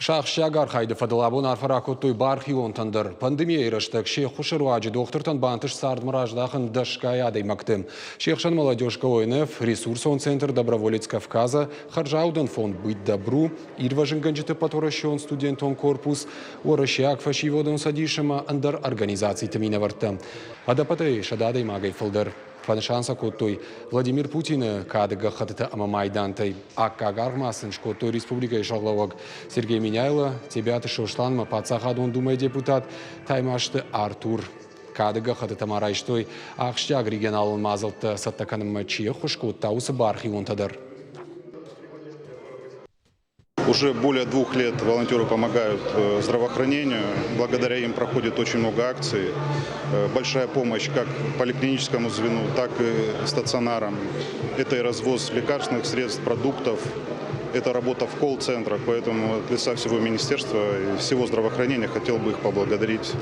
Сӕ ахсджиаг архайды фӕдыл абон арфӕ ракодтой бархионтӕн дӕр. Пандемийӕйы рӕстӕг се ххуысы руаджы дохтыртӕн бантыст цардмӕ раздахын дӕсгай адӕймӕгты. Се хсӕн Молодежка ОНФ, ресурсон центр «Доброволец Кавказа», хӕрзаудӕн фонд «Быть добру», ирвӕзынгӕнджыты ӕппӕтуӕрӕсеон студентон корпус, Уӕрӕсейаг фӕсивӕдон цӕдис ӕмӕ ӕндӕр организациты минӕвӕрттӕ. Ӕдӕппӕтӕй 100 адӕймагӕй фылдӕр. Фӕнысан сӕ кодтой Владимир Путины кады гӕххӕттытӕ ӕмӕ майдантӕй. Аккаг аргъ ма сын скодтой республикӕйы сӕргълӕууӕг Сергей Меняйло, Тебиаты Сосланмӕ Паддзахадон Думӕйы депутат Таймазты Артур. Кады гӕххӕттытӕ ма райстой ахсджиаг регионалон мадзӕлттӕ цӕттӕ кӕнынмӕ чи ӕххуыс кодта, уыцы бархионтӕ дӕр. Уже более 2 лет волонтеры помогают здравоохранению. Благодаря им проходит очень много акций. Большая помощь как поликлиническому звену, так и стационарам. Это и развоз лекарственных средств, продуктов, это работа в колл-центрах. Поэтому от лица всего министерства и всего здравоохранения хотел бы их поблагодарить.